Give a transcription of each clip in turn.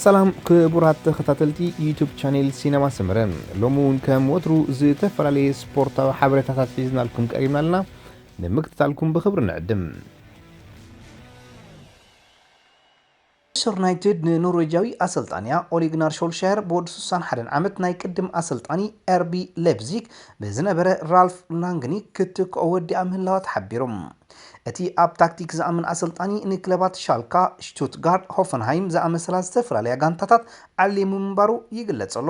ሰላም ክቡራት ተኸታተልቲ ዩቱብ ቻኔል ሲነማ ሰመረ፣ ሎሚ እውን ከም ወትሩ ዝተፈላለየ ስፖርታዊ ሓበሬታታት ሒዝናልኩም ቀሪብና ኣለና። ንምክትታልኩም ብኽብሪ ንዕድም። ማንቸስተር ዩናይትድ ንኖርዌጃዊ ኣሰልጣኒያ ኦሌ ጉናር ሾልሻየር ብወዲ ስሳን ሓደን ዓመት ናይ ቅድም ኣሰልጣኒ ኣርቢ ሌፕዚግ ብዝነበረ ራልፍ ራንግኒክ ክትክኦ ወዲኣ ምህላዋ ተሓቢሩ። እቲ ኣብ ታክቲክ ዝኣምን ኣሰልጣኒ ንክለባት ሻልካ፣ ሽቱትጋርት፣ ሆፈንሃይም ዝኣመሰላ ዝተፈላለያ ጋንታታት ዓሊሙ ምንባሩ ይግለጸሉ።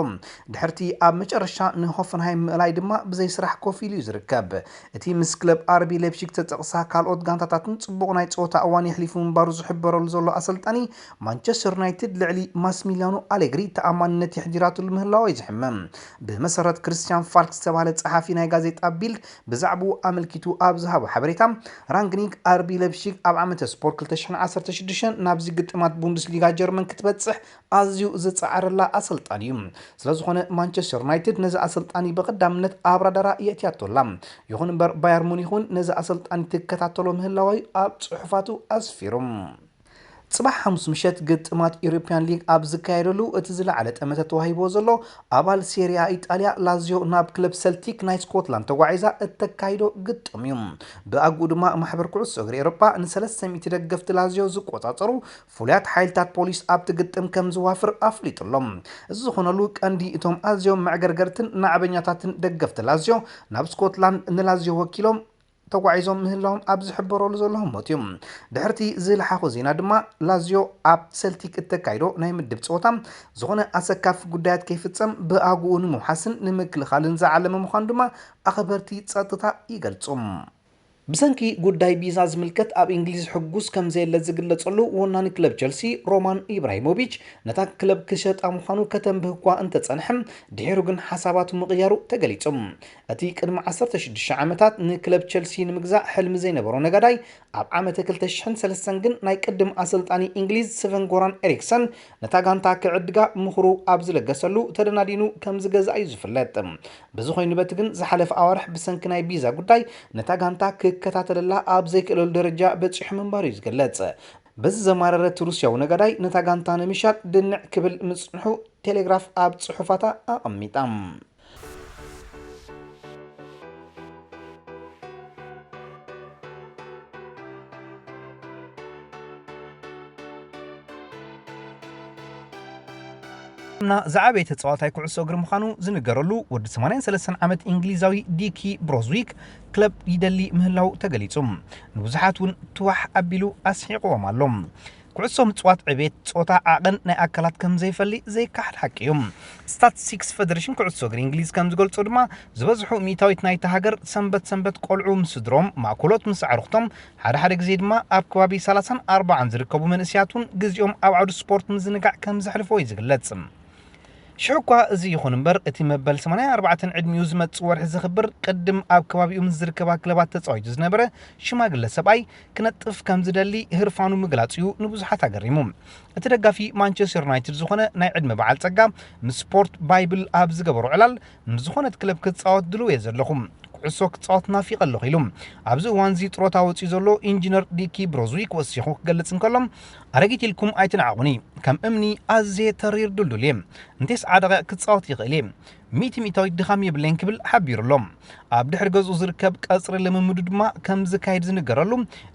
ድሕርቲ ኣብ መጨረሻ ንሆፈንሃይም ምእላይ ድማ ብዘይ ስራሕ ኮፍ ኢሉ እዩ ዝርከብ። እቲ ምስ ክለብ ኣርቢ ሌፕዚግ ተጠቕሳ ካልኦት ጋንታታትን ጽቡቕ ናይ ጸወታ እዋን የሕሊፉ ምንባሩ ዝሕበረሉ ዘሎ ኣሰልጣኒ፣ ማንቸስተር ዩናይትድ ልዕሊ ማስሚሊያኖ ኣሌግሪ ተኣማንነት የሕዲራትሉ ምህላዋ እዩ ዝሕመም። ብመሰረት ክርስቲያን ፋልክ ዝተባህለ ጸሓፊ ናይ ጋዜጣ ቢልድ ብዛዕባኡ ኣመልኪቱ ኣብ ዝሃቦ ሓበሬታ፣ ራንግኒክ ኣርቢ ሌፕዚግ ኣብ ዓመተ ስፖርት ክልተ ሽሕን ዓሰርተ ሽዱሽተን ናብዚ ግጥማት ቡንደስሊጋ ጀርመን ክትበጽሕ ኣዝዩ ዝጸዓረላ ኣሰልጣኒ እዩ። ስለዝኾነ ማንቸስተር ዩናይትድ ነዚ ኣሰልጣኒ ብቐዳምነት ኣብ ራዳራ የእትያቶ ኣላ። ይኹን እምበር ባየር ሙኒክ እውን ነዚ ኣሰልጣኒ ትከታተሎ ምህላዋ እዩ ኣብ ጽሑፋቱ ኣስፊሩ። ጽባሕ ሓሙስ ምሸት ግጥማት ኢሮፕያን ሊግ ኣብ ዝካየደሉ እቲ ዝለዓለ ጠመተ ተዋሂብዎ ዘሎ ኣባል ሴሪያ ኢጣልያ ላዚዮ ናብ ክለብ ሰልቲክ ናይ ስኮትላንድ ተጓዒዛ እተካይዶ ግጥም እዩ። ብኣግኡ ድማ ማሕበር ኩዕሶ እግሪ ኤሮፓ ንሰለስተ ሚእቲ ደገፍቲ ላዚዮ ዝቆጻጸሩ ፍሉያት ሓይልታት ፖሊስ ኣብቲ ግጥም ከም ዝዋፍር ኣፍሊጡ ኣሎ። እዚ ዝኾነሉ ቀንዲ እቶም ኣዝዮም መዕገርገርትን ናዕበኛታትን ደገፍቲ ላዚዮ ናብ ስኮትላንድ ንላዚዮ ወኪሎም ተጓዒዞም ምህላዎም ኣብ ዝሕበረሉ ዘሎ ህሞት እዩ። ድሕርቲ ዝለሓኾ ዜና ድማ ላዚዮ ኣብ ሰልቲክ እተካይዶ ናይ ምድብ ጸወታ ዝኾነ ኣሰካፊ ጉዳያት ከይፍጸም ብኣግኡ ንምውሓስን ንምክልኻልን ዝዓለመ ምዃኑ ድማ ኣኽበርቲ ጸጥታ ይገልጹ። ብሰንኪ ጉዳይ ቪዛ ዝምልከት ኣብ እንግሊዝ ሕጉስ ከም ዘየለ ዝግለጸሉ ወናኒ ክለብ ቸልሲ ሮማን ኢብራሂሞቪች፣ ነታ ክለብ ክሸጣ ምዃኑ ከተንብህ እኳ እንተጸንሐ፣ ድሒሩ ግን ሓሳባቱ ምቕያሩ ተገሊጹ። እቲ ቅድሚ ዓሰርተ ሽዱሽተ ዓመታት ንክለብ ቸልሲ ንምግዛእ ሕልሚ ዘይነበሮ ነጋዳይ፣ ኣብ ዓመተ ክልተ ሽሕን ሰለስተን ግን ናይ ቅድም ኣሰልጣኒ እንግሊዝ ስቨን ጎራን ኤሪክሰን ነታ ጋንታ ክዕድጋ ምኽሩ ኣብ ዝለገሰሉ ተደናዲኑ ከም ዝገዝኣ እዩ ዝፍለጥ። በዚ ኮይኑ በቲ ግን ዝሓለፈ ኣዋርሕ ብሰንኪ ናይ ቪዛ ጉዳይ ነታ ጋንታ ክከታተለላ ኣብ ዘይክእለሉ ደረጃ በጺሑ ምንባሩ እዩ ዝግለጽ። በዚ ዘማረረ እቲ ሩስያዊ ነጋዳይ ነታ ጋንታ ንምሻጥ ድንዕ ክብል ምጽንሑ ቴሌግራፍ ኣብ ጽሑፋታ ኣቐሚጣ። እና ዝዓበየ ተጻዋታይ ኩዕሶ እግሪ ምዃኑ ዝንገረሉ ወዲ ሰማንያን ሰለስተን ዓመት እንግሊዛዊ ዲኪ ብሮዝዊክ ክለብ ይደሊ ምህላው ተገሊጹ። ንብዙሓት እውን ትዋሕ ኣቢሉ ኣስሒቕዎም ኣሎ። ኩዕሶ ምጽዋት ዕቤት፣ ጾታ፣ ዓቐን ናይ ኣካላት ከም ዘይፈሊ ዘይከሓድ ሓቂ እዩ። ስታትስቲክስ ፈደሬሽን ኩዕሶ እግሪ እንግሊዝ ከም ዝገልጾ ድማ፣ ዝበዝሑ ሚእታዊት ናይቲ ሃገር ሰንበት ሰንበት ቆልዑ ምስ ስድሮም፣ ማእኮሎት ምስ ኣዕሩኽቶም፣ ሓደ ሓደ ግዜ ድማ ኣብ ከባቢ ሰላሳን ኣርባዓን ዝርከቡ መንእሰያት እውን ግዜኦም ኣብ ዓውዲ ስፖርት ምዝንጋዕ ከም ዘሕልፎ እዩ ዝግለጽ። ሽዑ እኳ እዚ ይኹን እምበር፣ እቲ መበል ሰማንያን ኣርባዕተን ዕድሚኡ ዝመጽእ ወርሒ ዘኽብር ቅድም ኣብ ከባቢኡ ምስ ዝርከባ ክለባት ተጻዊቱ ዝነበረ ሽማግለ ሰብኣይ ክነጥፍ ከም ዝደሊ ህርፋኑ ምግላጹ እዩ ንብዙሓት ኣገሪሙ። እቲ ደጋፊ ማንቸስተር ዩናይትድ ዝኾነ ናይ ዕድመ በዓል ጸጋ፣ ምስ ስፖርት ባይብል ኣብ ዝገበሮ ዕላል፣ ምስ ዝኾነት ክለብ ክጻወት ድሉው እየ ዘለኹ። ኩዕሶ ክጻወት ናፊቐ ኣለኹ ኢሉ። ኣብዚ እዋን እዚ ጥሮታ ወጺኡ ዘሎ ኢንጂነር ዲኪ ብሮዝዊክ ወሲኹ ክገልጽ እንከሎ፣ ኣረጊት ኢልኩም ኣይትንዓቑኒ። ከም እምኒ ኣዝየ ተሪር ድልዱል እየ። እንቴስ ዓደቐ ክጻወት ይኽእል እየ። ሚእቲ ሚእታዊት ድኻም የብለይን ክብል ሓቢሩ ኣሎ። ኣብ ድሕሪ ገዝኡ ዝርከብ ቀጽሪ ልምምዱ ድማ ከም ዝካየድ ዝንገረሉ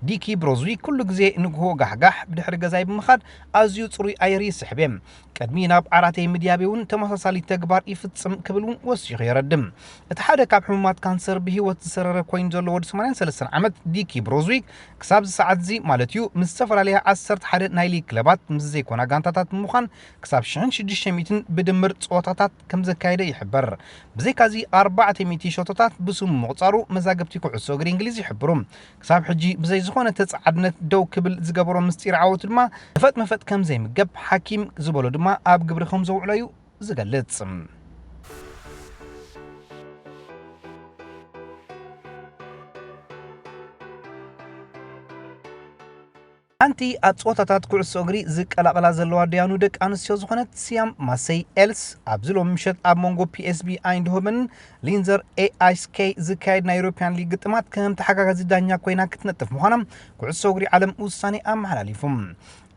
ዲኪ ብሮዝዊክ ኩሉ ግዜ ንግሆ ጋሕጋሕ ብድሕሪ ገዛይ ብምኻድ ኣዝዩ ጽሩይ ኣየር ይስሕብ እየ። ቅድሚ ናብ ዓራተይ ምድያበይ እውን ተመሳሳሊ ተግባር ይፍጽም ክብል እውን ወሲኹ የረድም። እቲ ሓደ ካብ ሕሙማት ካንሰር ብህይወት ዝሰረረ ኮይኑ ዘሎ ወዲ ሰማንያን ሰለስተን ዓመት ዲኪ ብሮዝዊክ ክሳብ እዚ ሰዓት እዚ ማለት እዩ ምስ ዝተፈላለያ ዓሰርተ ሓደ ናይ ሊግ ክለባት ምስ ዘይኮና ጋንታታት ብምዃን ክሳብ ሽሕን ሽዱሽተ ሚእትን ብድምር ጸወታታት ከም ዘካየደ ይሕበር። ብዘይካዚ ኣርባዕተ ሚእቲ ሸቶታት ብስሙ ምቑጻሩ መዛግብቲ ኩዕሶ እግሪ እንግሊዝ ይሕብሩ። ክሳብ ሕጂ ብዘይ ዝኾነ ተጻዓድነት ደው ክብል ዝገበሮ ምስጢር ዓወቱ ድማ መፈጥ መፈጥ ከም ዘይምገብ ሓኪም ዝበሎ ድማ ኣብ ግብሪ ከም ዘውዕሎ እዩ ዝገልጽ። ሓንቲ ኣብ ጸወታታት ኩዕሶ እግሪ ዝቀላቐላ ዘለዋ ደያኑ ደቂ ኣንስትዮ ዝኾነት ሲያም ማሰይ ኤልስ ኣብዚ ሎሚ ምሸት ኣብ መንጎ ፒኤስቪ ኣይንድሆቨንን ሊንዘር ኤኣይስኬ ዝካየድ ናይ ዩሮፕያን ሊግ ግጥማት ከም ተሓጋጋዚ ዳኛ ኮይና ክትነጥፍ ምዃና ኩዕሶ እግሪ ዓለም ውሳኔ ኣመሓላሊፉ።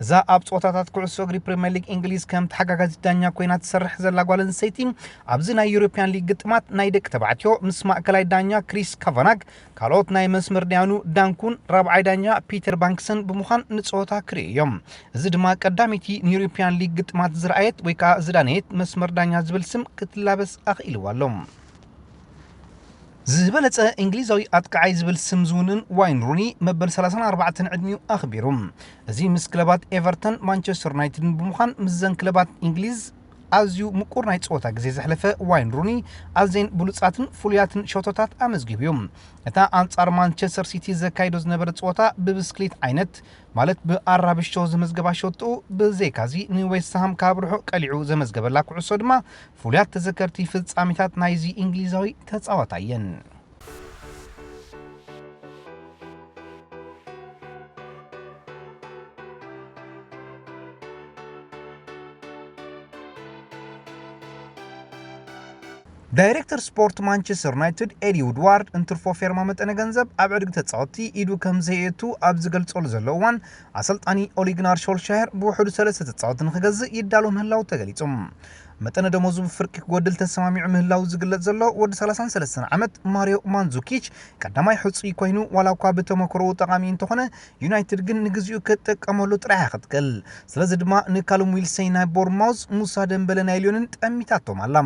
እዛ ኣብ ጸወታታት ኩዕሶ እግሪ ፕሪምየር ሊግ እንግሊዝ ከም ተሓጋጋዚት ዳኛ ኮይና ትሰርሕ ዘላ ጓል ኣንስተይቲ፣ ኣብዚ ናይ ዩሮፕያን ሊግ ግጥማት ናይ ደቂ ተባዕትዮ ምስ ማእከላይ ዳኛ ክሪስ ካቫናግ፣ ካልኦት ናይ መስመር ዳያኑ ዳንኩን ራብዓይ ዳኛ ፒተር ባንክስን ብምዃን ንጸወታ ክርእዩ እዮም። እዚ ድማ ቀዳመይቲ ንዩሮፕያን ሊግ ግጥማት ዝረኣየት ወይ ከኣ ዝዳነየት መስመር ዳኛ ዝብል ስም ክትላበስ ኣኽኢልዋ ኣሎ። ዝበለጸ እንግሊዛዊ ኣጥቃዓይ ዝብል ስም ዝውንን ዋይን ሩኒ መበል ሰላሳን ኣርባዕተን ዕድሚኡ ኣኽቢሩ። እዚ ምስ ክለባት ኤቨርተን፣ ማንቸስተር ዩናይትድን ብምዃን ምስዘን ክለባት እንግሊዝ ኣዝዩ ምቁር ናይ ጸወታ ግዜ ዘሕለፈ ዋይን ሩኒ ኣዝየን ብሉጻትን ፍሉያትን ሸቶታት ኣመዝጊቡ እዩ። እታ ኣንጻር ማንቸስተር ሲቲ ዘካይዶ ዝነበረ ጸወታ ብብስክሊት ዓይነት ማለት ብኣራብሽቶ ዘመዝገባ ሸቶ ብዘይካዚ ንዌስትሃም ካብ ርሑቕ ቀሊዑ ዘመዝገበላ ኩዕሶ ድማ ፍሉያት ተዘከርቲ ፍጻሜታት ናይዚ እንግሊዛዊ ተጻዋታይ እየን። ዳይሬክተር ስፖርት ማንቸስተር ዩናይትድ ኤዲ ውድዋርድ እንትርፎ ፌርማ መጠነ ገንዘብ ኣብ ዕድጊ ተጻወትቲ ኢዱ ከም ዘየእቱ ኣብ ዝገልጸሉ ዘሎ እዋን ኣሰልጣኒ ኦሊግናር ሾልሻየር ብውሕዱ ሰለስተ ተጻወትቲ ንክገዝእ ይዳሎ ምህላው ተገሊጹ። መጠነ ደሞዙ ብፍርቂ ክጎድል ተሰማሚዑ ምህላው ዝግለጽ ዘሎ ወዲ ሰላሳን ሰለስተን ዓመት ማሪዮ ማንዙኪች ቀዳማይ ሕጹይ ኮይኑ ዋላ እኳ ብተመክሮኡ ጠቓሚ እንተኾነ ዩናይትድ ግን ንግዚኡ ክትጥቀመሉ ጥራሕ ክትክእል። ስለዚ ድማ ንካሉም ዊልሰን ናይ ቦርማውዝ፣ ሙሳ ደምበለ ናይ ሊዮንን ጠሚታቶም ኣላ።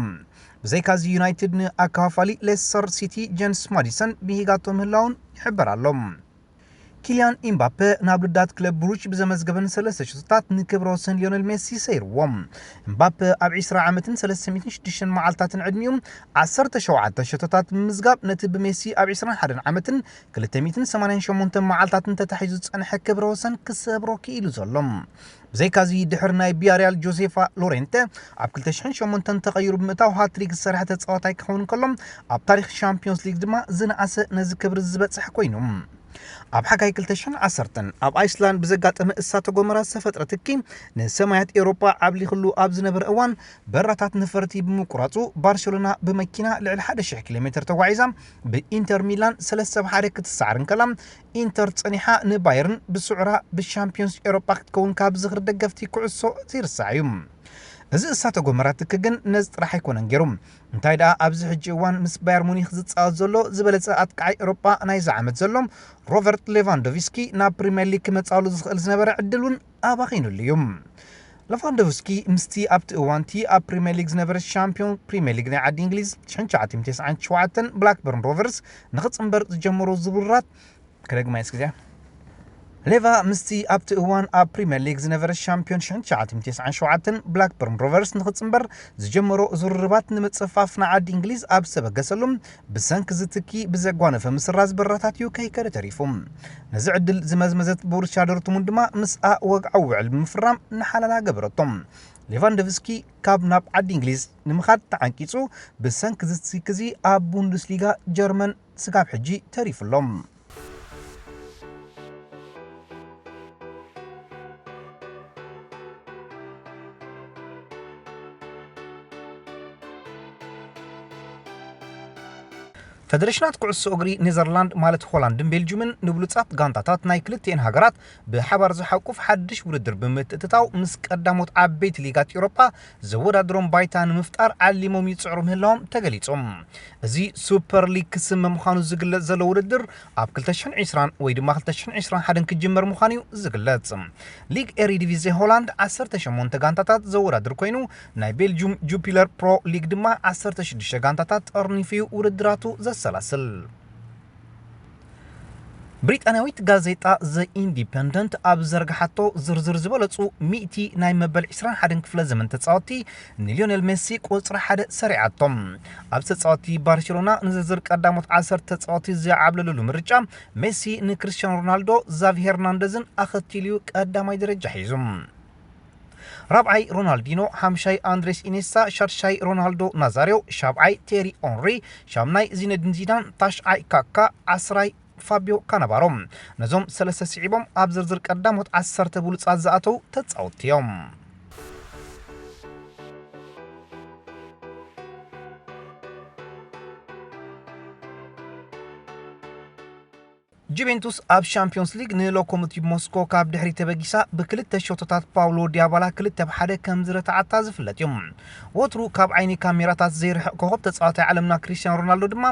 ብዘይካዚ ዩናይትድ ንኣካፋፋሊ ሌስተር ሲቲ ጀንስ ማዲሰን ብሂጋቶ ምህላውን ይሕበር ኣሎ። ኪልያን ኢምባፔ ናብ ልዳት ክለብ ብሩጅ ብዘመዝገበን ሰለስተ ሽቶታት ንክብረ ወሰን ሊዮነል ሜሲ ሰይርዎ። እምባፔ ኣብ ዕስራ ዓመትን ሰለስተ ሚእትን ሽዱሽተን መዓልታትን ዕድሚኡ ዓሰርተ ሸውዓተ ሸቶታት ብምምዝጋብ ነቲ ብሜሲ ኣብ ዕስራን ሓደን ዓመትን ክልተ ሚእትን ሰማንያን ሸሞንተን መዓልታትን ተታሒዙ ዝጸንሐ ክብረ ወሰን ክሰብሮ ክኢሉ ዘሎ። ብዘይካዚ ድሕሪ ናይ ቢያሪያል ጆሴፋ ሎሬንተ ኣብ ክልተ ሽሕን ሸሞንተን ተቐይሩ ብምእታው ሃትሪክ ዝሰርሐ ተጻዋታይ ክኸውን ከሎ ኣብ ታሪኽ ሻምፒዮንስ ሊግ ድማ ዝነኣሰ ነዚ ክብሪ ዝበጽሐ ኮይኑ። ኣብ ሓጋይ ክልተ ሽሕን ዓሰርተን ኣብ ኣይስላንድ ብዘጋጠመ እሳተ ጎመራ ዝተፈጥረ ትኪ ንሰማያት ኤውሮጳ ዓብሊኽሉ ኣብ ዝነበረ እዋን በራታት ነፈርቲ ብምቁራጹ ባርሴሎና ብመኪና ልዕሊ ሓደ ሽሕ ኪሎ ሜትር ተጓዒዛ ብኢንተር ሚላን ሰለስተ ብ ሓደ ክትሰዓር እንከላ ኢንተር ጸኒሓ ንባየርን ብስዑራ ብሻምፒዮንስ ኤውሮጳ ክትከውን ካብ ዝኽሪ ደገፍቲ ኩዕሶ ዘይርሳዕ እዩ። እዚ እሳተ ጎመራ ትኪ ግን ነዚ ጥራሕ ኣይኮነን ገይሩ። እንታይ ደኣ ኣብዚ ሕጂ እዋን ምስ ባየር ሙኒክ ዝጻወት ዘሎ ዝበለጸ ኣጥቃዓይ ኤውሮጳ ናይዚ ዓመት ዘሎ ሮበርት ሌቫንዶቭስኪ ናብ ፕሪምየር ሊግ ክመጻሉ ዝኽእል ዝነበረ ዕድል እውን ኣባኺኑሉ እዩ። ሌቫንዶቭስኪ ምስቲ ኣብቲ እዋንቲ ኣብ ፕሪምየር ሊግ ዝነበረ ሻምፒዮን ፕሪምየር ሊግ ናይ ዓዲ እንግሊዝ ሽሕን ትሽዓተ ሚእትን ተስዓን ሸውዓተን ብላክበርን ሮቨርስ ንኽጽንበር ዝጀመሮ ዝውራት ከደግማ እስኪ እዚኣ። ሌቫ ምስቲ ኣብቲ እዋን ኣብ ፕሪምየር ሊግ ዝነበረ ሻምፒዮን ሽሕን ትሽዓተ ሚእትን ተስዓን ሸውዓተን ብላክበርን ሮቨርስ ንኽጽንበር ዝጀመሮ ዝርርባት ንምጽፋፍ ንዓዲ እንግሊዝ ኣብ ዝተበገሰሉ ብሰንኪ ዝትኪ ብዘጓነፈ ምስራዝ በራታት እዩ ከይከደ ተሪፉ። ነዚ ዕድል ዝመዝመዘት ቦሩስያ ዶርትሙንድ ድማ ምስኣ ወግዓዊ ውዕል ብምፍራም ንሓላላ ገበረቶ። ሌቫንዶቭስኪ ካብ ናብ ዓዲ እንግሊዝ ንምኻድ ተዓንቂጹ ብሰንኪ ዝትኪ እዚ ኣብ ቡንደስሊጋ ጀርመን ስጋብ ሕጂ ተሪፉ ኣሎ። ፈደረሽናት ኩዕሶ እግሪ ኔዘርላንድ ማለት ሆላንድን ቤልጅምን ንብሉጻት ጋንታታት ናይ ክልቲኤን ሃገራት ብሓባር ዝሓቁፍ ሓድሽ ውድድር ብምትእትታው ምስ ቀዳሞት ዓበይቲ ሊጋት ኤውሮጳ ዘወዳድሮም ባይታ ንምፍጣር ዓሊሞም ይጽዕሩ ምህላዎም ተገሊጹ። እዚ ሱፐር ሊግ ክስመ ምዃኑ ዝግለጽ ዘሎ ውድድር ኣብ ክልተ ሽሕን ዕስራን ወይ ድማ ክልተ ሽሕን ዕስራን ሓደን ክጅመር ምዃኑ እዩ ዝግለጽ። ሊግ ኤሪዲቪዜ ሆላንድ ዓሰርተ ሸሞንተ ጋንታታት ዘወዳድር ኮይኑ ናይ ቤልጁም ጁፒለር ፕሮ ሊግ ድማ ዓሰርተ ሽዱሽተ ጋንታታት ጠርኒፉ እዩ ውድድራቱ ዘሰላስል። ብሪጣንያዊት ጋዜጣ ዘ ኢንዲፐንደንት ኣብ ዘርግሓቶ ዝርዝር ዝበለጹ ሚእቲ ናይ መበል ዕስራን ሓደን ክፍለ ዘመን ተጻወትቲ ንሊዮኔል ሜሲ ቁጽሪ ሓደ ሰሪዓቶም። ኣብ ተጻወትቲ ባርሴሎና ንዝርዝር ቀዳሞት ዓሰርተ ተጻወትቲ ዝዓብለሉሉ ምርጫ ሜሲ ንክርስቲያኖ ሮናልዶ፣ ዛቪ ሄርናንደዝን ኣኸቲሉ እዩ ቀዳማይ ደረጃ ሒዙ። ራብዓይ ሮናልዲኖ፣ ሓምሻይ ኣንድሬስ ኢኔሳ፣ ሻድሻይ ሮናልዶ ናዛሪዮ፣ ሻብዓይ ቴሪ ኦንሪ፣ ሻምናይ ዚነዲን ዚዳን፣ ታሽዓይ ካካ፣ ዓስራይ ፋቢዮ ካናባሮ። ነዞም ሰለስተ ስዒቦም ኣብ ዝርዝር ቀዳሞት ዓሰርተ ብሉጻት ዝኣተው ተጻወትቲ እዮም። ጁቬንቱስ ኣብ ሻምፒዮንስ ሊግ ንሎኮሞቲቭ ሞስኮ ካብ ድሕሪ ተበጊሳ ብክልተ ሸቶታት ፓውሎ ዲያባላ ክልተ ብ ሓደ ከም ዝረትዓታ ዝፍለጥ እዩ። ወትሩ ካብ ዓይኒ ካሜራታት ዘይርሕቕ ኮኸብ ተጻዋታይ ዓለምና ክሪስቲያኖ ሮናልዶ ድማ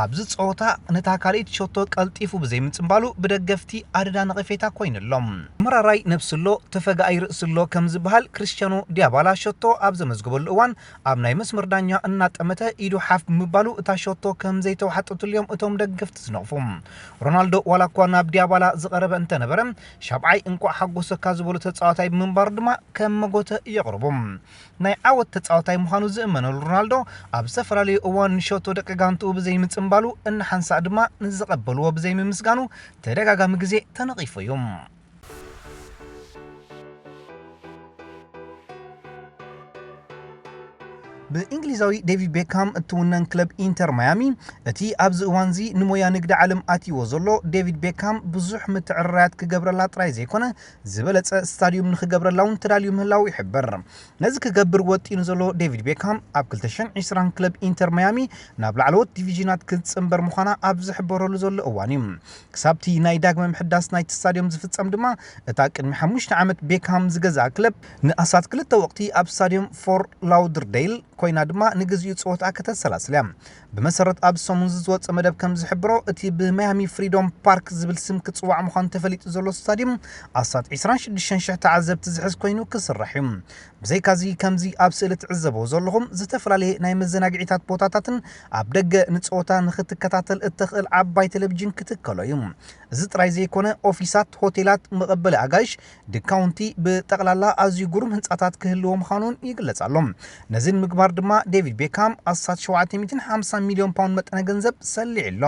ኣብዚ ጸወታ ነታ ካልኣይቲ ሸቶ ቀልጢፉ ብዘይምጽንባሉ ብደገፍቲ ኣደዳ ነቐፌታ ኮይኑ ኣሎ። መራራይ ነብሲ ኣሎ፣ ተፈጋኣይ ርእሲ ኣሎ ከም ዝበሃል፣ ክሪስቲያኖ ዲያባላ ሸቶ ኣብ ዘመዝገበሉ እዋን ኣብ ናይ መስመር ዳኛ እናጠመተ ኢዱ ሓፍ ብምባሉ እታ ሸቶ ከም ዘይተዋሕጠትሉ እዮም እቶም ደገፍቲ ዝነቕፉ። ሮናልዶ ዋላ እኳ ናብ ዲያባላ ዝቐረበ እንተነበረ፣ ሻብዓይ እንቋዕ ሓጎሰካ ዝበሎ ተጻዋታይ ብምንባሩ ድማ ከም መጎተ የቕርቦ። ናይ ዓወት ተጻዋታይ ምዃኑ ዝእመነሉ ሮናልዶ ኣብ ዝተፈላለዩ እዋን ንሸቶ ደቂ ጋንትኡ ብዘይምጽንባሉ፣ እናሓንሳእ ድማ ንዝቐበልዎ ብዘይምምስጋኑ ተደጋጋሚ ግዜ ተነቒፉ እዩ። ብእንግሊዛዊ ዴቪድ ቤክሃም እትውነን ክለብ ኢንተር ማያሚ፣ እቲ ኣብዚ እዋንዚ ንሞያ ንግዲ ዓለም ኣትይዎ ዘሎ ዴቪድ ቤክሃም ብዙሕ ምትዕርራያት ክገብረላ ጥራይ ዘይኮነ፣ ዝበለጸ ስታድዩም ንኽገብረላ እውን ተዳልዩ ምህላው ይሕበር። ነዚ ክገብር ወጢኑ ዘሎ ዴቪድ ቤክሃም ኣብ ክልተ ሽሕን ዕስራን ክለብ ኢንተር ማያሚ ናብ ላዕለዎት ዲቪዥናት ክትጽንበር ምዃና ኣብ ዝሕበረሉ ዘሎ እዋን እዩ። ክሳብቲ ናይ ዳግመ ምሕዳስ ናይቲ ስታድዮም ዝፍጸም ድማ፣ እታ ቅድሚ ሓሙሽተ ዓመት ቤክሃም ዝገዝኣ ክለብ ንኣስታት ክልተ ወቕቲ ኣብ ስታድዮም ፎርት ላውደርዴይል ኮይና ድማ ንግዚኡ ጸወታ ከተሰላስል እያ። ብመሰረት ኣብ ሰሙን ዝወጸ መደብ ከም ዝሕብሮ፣ እቲ ብማያሚ ፍሪዶም ፓርክ ዝብል ስም ክጽዋዕ ምዃኑ ተፈሊጡ ዘሎ ስታድዮም ኣስታት ዕስራን ሽዱሽተን ሽሕ ተዓዘብቲ ዝሕዝ ኮይኑ ክስራሕ እዩ። ብዘይካዚ፣ ከምዚ ኣብ ስእሊ ትዕዘብዎ ዘለኹም ዝተፈላለየ ናይ መዘናግዒታት ቦታታትን ኣብ ደገ ንጸወታ ንኽትከታተል እተኽእል ዓባይ ቴሌቪዥን ክትከሎ እዩ። እዚ ጥራይ ዘይኮነ፣ ኦፊሳት፣ ሆቴላት፣ መቐበሊ ኣጋይሽ፣ ድካውንቲ፣ ብጠቕላላ ኣዝዩ ግሩም ህንጻታት ክህልዎ ምዃኑን ይግለጽ ኣሎ። ነዚ ንምግባር ድማ ዴቪድ ቤክሃም ኣስታት ሸውዓተ ሚእትን ሓምሳን ሚልዮን ፓውንድ መጠነ ገንዘብ ሰሊዑ ኣሎ።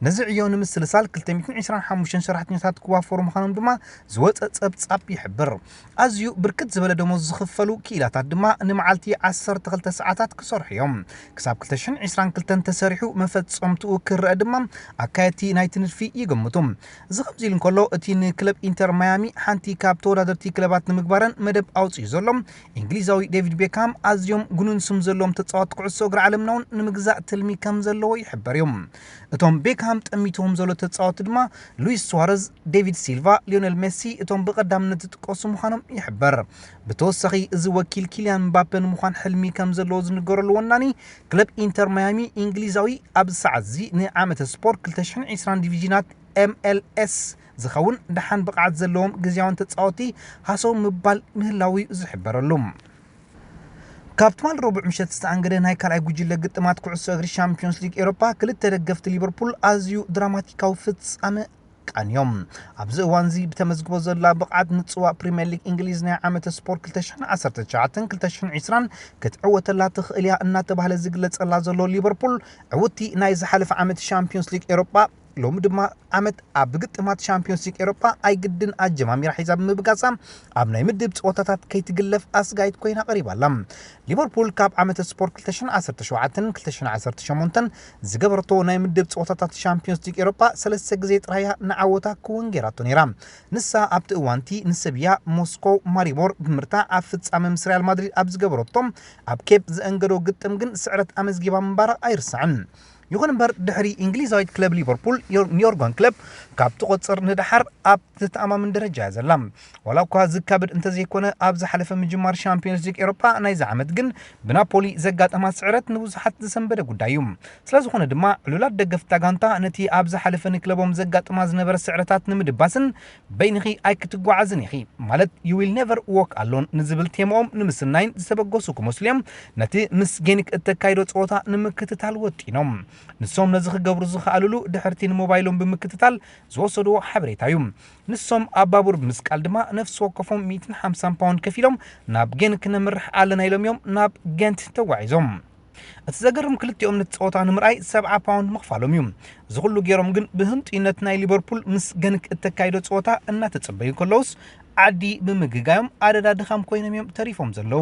ነዚ ዕዮ ንምስልሳል ክልተ ሚእትን ዕስራን ሓሙሽተን ሰራሕተኛታት ክዋፈሩ ምዃኖም ድማ ዝወጸ ጸብጻብ ይሕብር። ኣዝዩ ብርክት ዝበለ ደሞዝ ዝኽፈሉ ክኢላታት ድማ ንመዓልቲ ዓሰርተ ክልተ ሰዓታት ክሰርሑ እዮም። ክሳብ ክልተ ሽሕን ዕስራን ክልተን ተሰሪሑ መፈጸምትኡ ክረአ ድማ ኣካየድቲ ናይቲ ንድፊ ይግምቱ። እዚ ከምዚ ኢሉ እንከሎ፣ እቲ ንክለብ ኢንተር ማያሚ ሓንቲ ካብ ተወዳደርቲ ክለባት ንምግባረን መደብ ኣውጺኡ ዘሎ እንግሊዛዊ ዴቪድ ቤክሃም፣ ኣዝዮም ግኑን ስም ዘለዎም ተጻወትቲ ኩዕሶ እግሪ ዓለምና እውን ንምግዛእ ትልሚ ከም ዘለዎ ይሕበር እዩ። እቶም ቤክሃም ጠሚትዎም ዘሎ ተጻወትቲ ድማ ሉዊስ ሱዋረዝ፣ ዴቪድ ሲልቫ፣ ሊዮነል ሜሲ እቶም ብቐዳምነት ዝጥቀሱ ምዃኖም ይሕበር። ብተወሳኺ፣ እዚ ወኪል ኪልያን ምባፔ ንምዃን ሕልሚ ከም ዘለዎ ዝንገረሉ ወናኒ ክለብ ኢንተር ማያሚ፣ እንግሊዛዊ፣ ኣብዚ ሰዓት እዚ ንዓመተ ስፖርት ክልተ ሽሕን ዕስራን ዲቪዥናት ኤም ኤል ኤስ ዝኸውን ደሓን ብቕዓት ዘለዎም ግዝያውን ተጻወቲ ሃሰው ምባል ምህላው እዩ ዝሕበረሉ። ካብ ትማል ረቡዕ ምሸት ዝተኣንገደ ናይ ካልኣይ ጉጅለ ግጥማት ኩዕሶ እግሪ ሻምፒዮንስ ሊግ ኤሮፓ፣ ክልተ ደገፍቲ ሊቨርፑል ኣዝዩ ድራማቲካዊ ፍጻመ ቃንዮም። ኣብዚ እዋንዚ ብተመዝግቦ ዘላ ብቕዓት ንጽዋዕ ፕሪምየር ሊግ እንግሊዝ ናይ ዓመተ ስፖርት ክልተ ሽሕን ዓሰርተ ትሽዓተን ክልተ ሽሕን ዕስራን ክትዕወተላ ትኽእል እያ እናተባህለ ዝግለጸላ ዘሎ ሊቨርፑል፣ ዕውትቲ ናይ ዝሓለፈ ዓመት ሻምፒዮንስ ሊግ ኤሮፓ፣ ሎሚ ድማ ዓመት ኣብ ግጥማት ሻምፒዮንስ ሊግ ኤሮፓ ኣይግድን ኣጀማሚራ ሒዛ ብምብጋሳ፣ ኣብ ናይ ምድብ ጸወታታት ከይትግለፍ ኣስጋይት ኮይና ቀሪባ ኣላ። ሊቨርፑል ካብ ዓመተ ስፖርት ክልተ ሽሕን ዓሰርተ ሸውዓተን ክልተ ሽሕን ዓሰርተ ሸሞንተን ዝገበረቶ ናይ ምድብ ጸወታታት ሻምፒዮንስ ሊግ ኤሮፓ ሰለስተ ግዜ ጥራይ እያ ንዓወታ ክውን ጌራቶ ነይራ። ንሳ ኣብቲ እዋንቲ ንሰብያ ሞስኮ ማሪቦር ብምርታዕ ኣብ ፍጻመ ምስ ሪያል ማድሪድ ኣብ ዝገበረቶ ኣብ ኬፕ ዘእንገዶ ግጥም ግን ስዕረት ኣመዝጊባ ምንባራ ኣይርሳዕን። ይኹን እምበር፣ ድሕሪ እንግሊዛዊት ክለብ ሊቨርፑል፣ ዮር-፣ ንዮርገን ክለፕ ካብ ትቖጽር ንደሓር ኣብ ዘተኣማምን ደረጃ እያ ዘላ። ዋላ እኳ ዝካበድ እንተዘይኮነ፣ ኣብ ዝሓለፈ ምጅማር ሻምፒዮንስ ሊግ ኤሮፓ ናይዚ ዓመት ግን ብናፖሊ ዘጋጠማ ስዕረት ንብዙሓት ዘሰንበደ ጉዳይ እዩ። ስለ ዝኾነ ድማ፣ ዕሉላት ደገፍታ ጋንታ ነቲ ኣብ ዝሓለፈ ንክለቦም ዘጋጥማ ዝነበረ ስዕረታት ንምድባስን በይንኺ ኣይክትጓዓዝን ኢኺ፣ ማለት you will never walk alone ንዝብል ቴማኦም ንምስናይን ዝተበገሱ ክመስሉ እዮም፣ ነቲ ምስ ጌንክ እተካይዶ ጸወታ ንምክትታል ወጢኖም። ንሶም ነዚ ክገብሩ ዝኸኣልሉ ድሕርቲ ንሞባይሎም ብምክትታል ዝወሰድዎ ሓበሬታ እዩ። ንሶም ኣብ ባቡር ብምስቃል ድማ ነፍሲ ወከፎም ሚእትን ሓምሳን ፓውንድ ከፊሎም ናብ ጌንክ ነምርሕ ኣለና ኢሎም እዮም ናብ ጌንት ተጓዒዞም። እቲ ዘገርም ክልቲኦም ነቲ ጸወታ ንምርኣይ ሰብዓ ፓውንድ ምኽፋሎም እዩ። እዚ ኩሉ ገይሮም ግን ብህንጡይነት ናይ ሊቨርፑል ምስ ገንክ እተካይዶ ጸወታ እናተጸበዩ ከለውስ ዓዲ ብምግጋዮም ኣደዳ ድኻም ኮይኖም እዮም ተሪፎም ዘለዉ።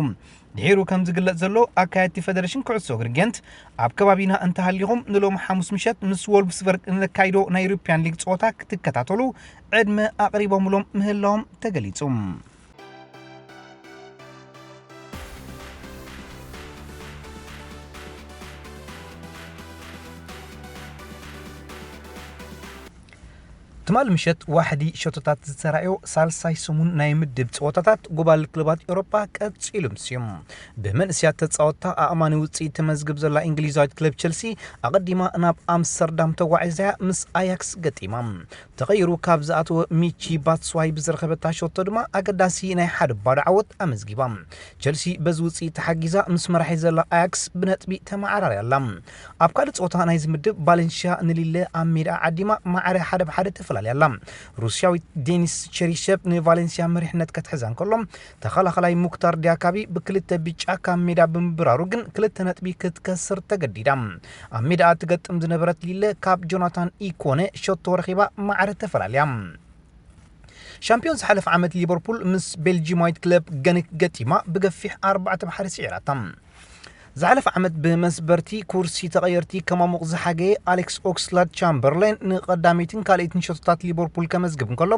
ድሒሩ ከም ዝግለጽ ዘሎ ኣካየድቲ ፈደረሽን ኩዕሶ እግሪ ጌንት ኣብ ከባቢና እንተሃሊኹም ንሎሚ ሓሙስ ምሸት ምስ ወልፍስበርግ ንነካይዶ ናይ ዩሮፕያን ሊግ ጸወታ ክትከታተሉ ዕድመ ኣቕሪቦምሎም ምህላዎም ተገሊጹ። ትማል ምሸት ዋሕዲ ሸቶታት ዝተራእዮ ሳልሳይ ሰሙን ናይ ምድብ ጸወታታት ጉባል ክለባት ኤውሮጳ ቀጺሉ ምስዩ። ብመንእስያት ተጻወትታ ኣእማኒ ውጽኢት ተመዝግብ ዘላ እንግሊዛዊት ክለብ ቸልሲ ኣቐዲማ ናብ ኣምስተርዳም ተጓዒዛያ ምስ ኣያክስ ገጢማ። ተቐይሩ ካብ ዝኣተወ ሚቺ ባትስዋይ ብዝረኸበታ ሸቶ ድማ ኣገዳሲ ናይ ሓደ ባዶ ዓወት ኣመዝጊባ። ቸልሲ በዚ ውጽኢት ተሓጊዛ ምስ መራሒ ዘላ ኣያክስ ብነጥቢ ተመዓራርያ ኣላ። ኣብ ካልእ ጸወታ ናይዚ ምድብ ቫለንሽያ ንሊለ ኣብ ሜዳ ዓዲማ ማዕረ ሓደ ብሓደ ተፈላልያ ኣላ። ሩስያዊት ዴኒስ ቸሪሸቭ ንቫለንስያ መሪሕነት ክትሕዛ እንከሎ፣ ተኸላኸላይ ሙክታር ዲያካቢ ብክልተ ብጫ ካብ ሜዳ ብምብራሩ ግን ክልተ ነጥቢ ክትከስር ተገዲዳ። ኣብ ሜዳ ትገጥም ዝነበረት ሊለ ካብ ጆናታን ኢኮነ ሸቶ ረኺባ ማዕረ ተፈላልያ። ሻምፒዮን ዝሓለፈ ዓመት ሊቨርፑል ምስ ቤልጂማዊት ክለብ ገንክ ገጢማ ብገፊሕ ኣርባዕተ ብሓደ ስዒራታ። ዝሓለፈ ዓመት ብመስበርቲ ኩርሲ ተቐየርቲ ከማሙቕ ዝሓገየ ኣሌክስ ኦክስላድ ቻምበርሌን ንቐዳመይትን ካልኣይትን ሸቶታት ሊቨርፑል ከመዝግብ እንከሎ፣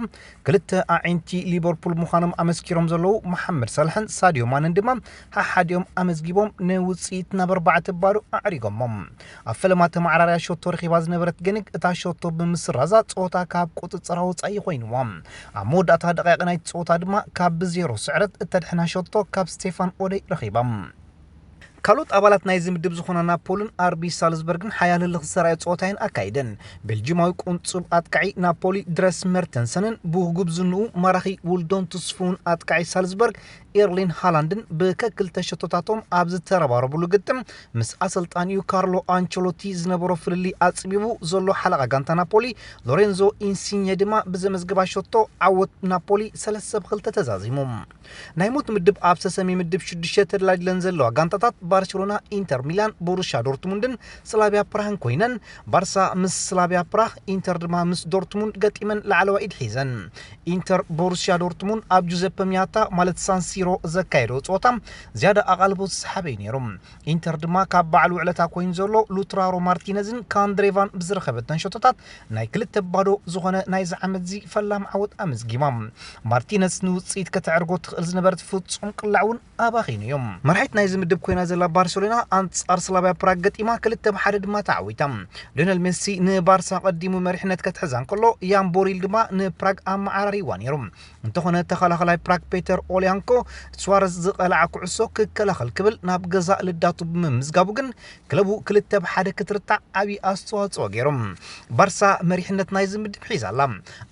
ክልተ ኣዒንቲ ሊቨርፑል ምዃኖም ኣመስኪሮም ዘለዉ መሓመድ ሳልሕን ሳድዮ ማነን ድማ ሓሓዲኦም ኣመዝጊቦም ንውጽኢት ናብ ኣርባዕተ ባዶ ኣዕሪጎሞም። ኣብ ፈለማ ተመዓራርያ ሸቶ ረኺባ ዝነበረት ገንግ እታ ሸቶ ብምስራዛ ጸወታ ካብ ቁጽጽራ ወጻኢ ኮይንዋ። ኣብ መወዳእታ ደቂቕ ናይቲ ጸወታ ድማ ካብ ብዜሮ ስዕረት እተድሕና ሸቶ ካብ ስቴፋን ኦደይ ረኺባ። ካልኦት ኣባላት ናይዚ ምድብ ዝኾና ናፖልን ኣርቢ ሳልዝበርግን ሓያል ህልኽ ዝሰራየ ጸወታየን ኣካይደን። ቤልጂማዊ ቁንጹብ ኣጥቃዒ ናፖሊ ድረስ መርተንሰንን ብውጉብ ዝንኡ ማራኺ ውልዶን ትስፉውን ኣጥቃዒ ሳልዝበርግ ኤርሊን ሃላንድን ብከክልተ ሸቶታቶም ኣብ ዝተረባረቡሉ ግጥም ምስ ኣሰልጣኒኡ ካርሎ ኣንቸሎቲ ዝነበሮ ፍልልይ ኣጽቢቡ ዘሎ ሓለቓ ጋንታ ናፖሊ ሎሬንዞ ኢንሲኘ ድማ ብዘመዝገባ ሸቶ ዓወት ናፖሊ ሰለስተ ብክልተ ተዛዚሙ። ናይ ሞት ምድብ ኣብ ሰሰሚ ምድብ ሽዱሽተ ተደላዲለን ዘለዋ ጋንታታት ባርሴሎና፣ ኢንተር ሚላን፣ ቦሩሻ ዶርትሙንድን ስላቪያ ፕራህን ኮይነን፣ ባርሳ ምስ ስላቪያ ፕራህ፣ ኢንተር ድማ ምስ ዶርትሙንድ ገጢመን ላዕለዋይ ኢድ ሒዘን። ኢንተር ቦሩሲያ ዶርትሙንድ ኣብ ጁዘፐ ሚያታ ማለት ሳንሲሮ ዘካየዶ ጸወታ ዝያዳ ኣቓልቦ ዝሰሓበ እዩ ነይሩ። ኢንተር ድማ ካብ በዓል ውዕለታ ኮይኑ ዘሎ ሉትራሮ ማርቲነዝን ካንድሬቫን ብዝረኸበተን ሸቶታት ናይ ክልተ ባዶ ዝኾነ ናይዚ ዓመትዚ ፈላም ዓወት ኣመዝጊባ። ማርቲነዝ ንውጽኢት ከተዕርጎ ትኽእል ዝነበረት ፍጹም ቅላዕ እውን ኣባኺኑ እዩ። መርሒት ናይዚ ምድብ ኮይና ዘላ ባርሴሎና ኣንጻር ስላቪያ ፕራግ ገጢማ ክልተ ብሓደ ድማ ተዓዊታ። ሊዮነል ሜሲ ንባርሳ ቀዲሙ መሪሕነት ከትሕዛ እንከሎ፣ ያን ቦሪል ድማ ንፕራግ ኣመዓራሪዋ ነይሩ። እንተኾነ ተኸላኸላይ ፕራግ ፔተር ኦሊያንኮ ስዋረዝ ዝቐልዓ ኩዕሶ ክከላኸል ክብል ናብ ገዛእ ልዳቱ ብምምዝጋቡ ግን ክለቡ ክልተ ብሓደ ክትርታዕ ዓብዪ ኣስተዋፅኦ ገይሩ። ባርሳ መሪሕነት ናይዚ ምድብ ሒዛ ኣላ።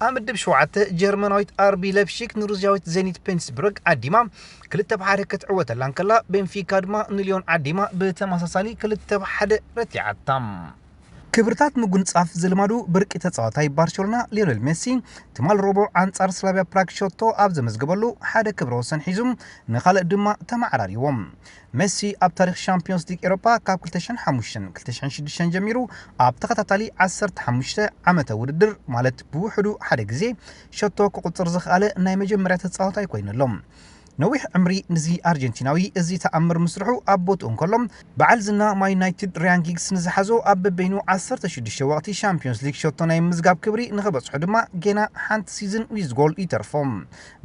ኣብ ምድብ ሸውዓተ ጀርመናዊት ኣርቢ ለፕሺክ ንሩዝያዊት ዜኒት ፔንስብርግ ዓዲማ ክልተ ብሓደ ክትዕወተላ እንከላ፣ ቤንፊካ ድማ ንልዮን ዓዲማ ብተመሳሳሊ ክልተ ብሓደ ረቲዓታ። ክብርታት ምጉንጻፍ ዝልማዱ ብርቂ ተጻዋታይ ባርሴሎና ሊዮኔል ሜሲ ትማል ረቡዕ ኣንጻር ስላቪያ ፕራግ ሸቶ ኣብ ዘመዝገበሉ ሓደ ክብረ ወሰን ሒዙ ንኻልእ ድማ ተመዓራሪዎ። ሜሲ ኣብ ታሪኽ ሻምፒዮንስ ሊግ ኤሮፓ ካብ ክልተ ሽሕን ሓሙሽተን ክልተ ሽሕን ሽዱሽተን ጀሚሩ ኣብ ተኸታታሊ ዓሰርተ ሓሙሽተ ዓመተ ውድድር ማለት ብውሕዱ ሓደ ግዜ ሸቶ ክቑጽር ዝኸኣለ ናይ መጀመርያ ተጻዋታይ ኮይኑ ኣሎ። ነዊሕ ዕምሪ ንዚ ኣርጀንቲናዊ እዚ ተኣምር ምስርሑ ኣብ ቦትኡ እንከሎ፣ በዓል ዝና ማን ዩናይትድ ራያን ጊግስ ንዝሓዞ ኣብ በበይኑ ዓሰርተ ሽዱሽተ ወቕቲ ሻምፒዮንስ ሊግ ሸቶ ናይ ምምዝጋብ ክብሪ ንኸበጽሖ ድማ ጌና ሓንቲ ሲዝን ዊዝ ጎል ይተርፎ።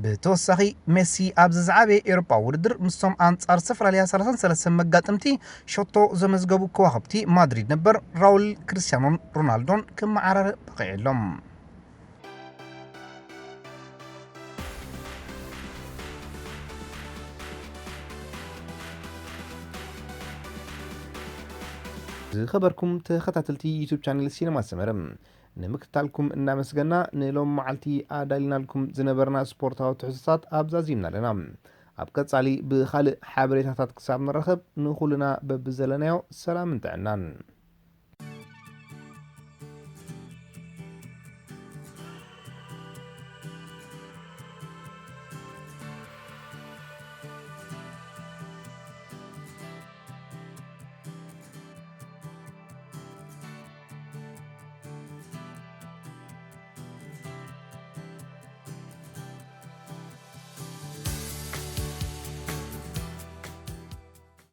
ብተወሳኺ ሜሲ ኣብዚ ዝዓበየ ኤውሮጳዊ ውድድር ምስቶም ኣንጻር ዝተፈላለያ ሰላሳን ሰለስተን መጋጥምቲ ሸቶ ዘመዝገቡ ከዋኽብቲ ማድሪድ ነበር ራውል ክርስቲያኖን ሮናልዶን ክመዓራረ በቒዑ ኣሎ። ዝኸበርኩም ተኸታተልቲ ዩቱብ ቻነል ሲነማ ሰመረ፣ ንምክትታልኩም እናመስገና ንሎም መዓልቲ ኣዳሊናልኩም ዝነበርና ስፖርታዊ ትሕዝቶታት ኣብዛዚምና ኣለና። ኣብ ቀጻሊ ብኻልእ ሓበሬታታት ክሳብ ንራኸብ ንኹልና በብዘለናዮ ሰላምን ጥዕናን።